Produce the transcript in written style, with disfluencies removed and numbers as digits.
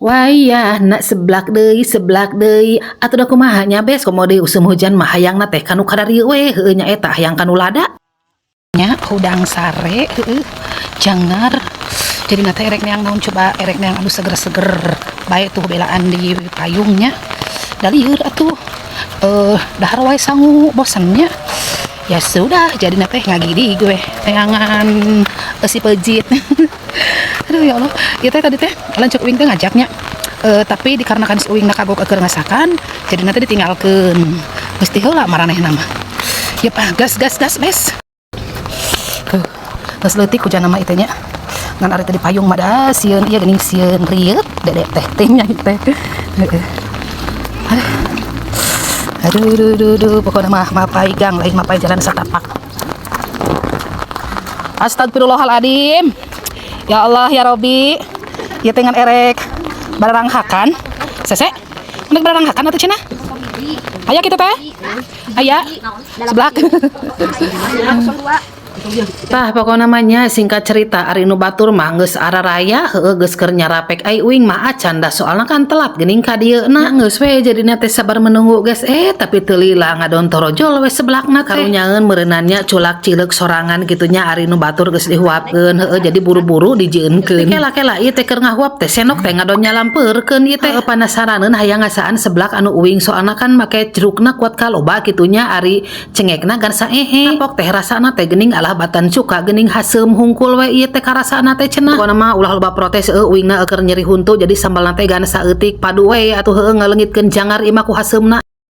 Wayahna seblak deui, seblak deui. Atuh da kumaha nya, bes, komo deui usum hujan mah hayangna teh kanu kadarieu we, heueuh nya, eta hayang kanu lada. Nya hudang sare, heueuh, jangar. Jadi teh erek neang naon coba, erek neang anu seger-seger bae tuh belaan di payungnya. Da lieur atuh. Dahar wae sangu bosennya. Ya sudah, jadi teh ngagidig we neangan si pejit. Aduh, ya Allah, ieu teh tadi teh lanceuk uing teh ngajaknya. Tapi dikarenakan si uing kagok keur ngasakan, jadi nanti ditinggalkeun. Geus ti heula maranehna mah. Ya pak, gas gas gas, bes. Tuh, geus leutik hujan mah ieu nya. Ngan ari teh di payung mah da sieun ieu geuning, sieun rieut dedek teh teh nya teh. Heeh. Aduh, aduh, aduh, aduh, pokoknya mah mapai gang, lain mapai jalan setapak. Astagfirullahaladzim. Ya Allah, ya Robi. Ya dengan erek baranghakan. Sese. Nek baranghakan atuh cenah. Aya kitu teh? Aya. Seblak. Tah, pokokna mah nya, singkat cerita, ari nu batur mah geus araraya, heueuh, geus keur nyarapek, ai uing mah acan da soalna kan telat geuning ka dieuna. Geus we jadina teh sabar menunggu, guys. Tapi teu lila ngadon torojol we seblakna teh. Karunyaeun meureunannya culak cileuk sorangan kitu nya, ari nu batur geus dihuapkeun, heueuh, jadi buru-buru dijieunkeun. Kela kela, ieu teh keur ngahuap teh senok teh ngadon nyalampeurkeun ieu teh. Panasaraneun hayang ngasaan seblak anu uing, soalna kan make jerukna kuat kaloba kitu nya, ari cengekna gan saehe. Pok teh rasana teh geuning alah batan cuka geuning haseum hungkul we ieu teh karasana teh cenah. Pokona mah ulah loba protes, eueuh, uingna keur nyeri huntu, jadi sambalna teh gan saeutik, padu we atuh, heueuh, ngaleungitkeun jangar ieu mah ku haseumna.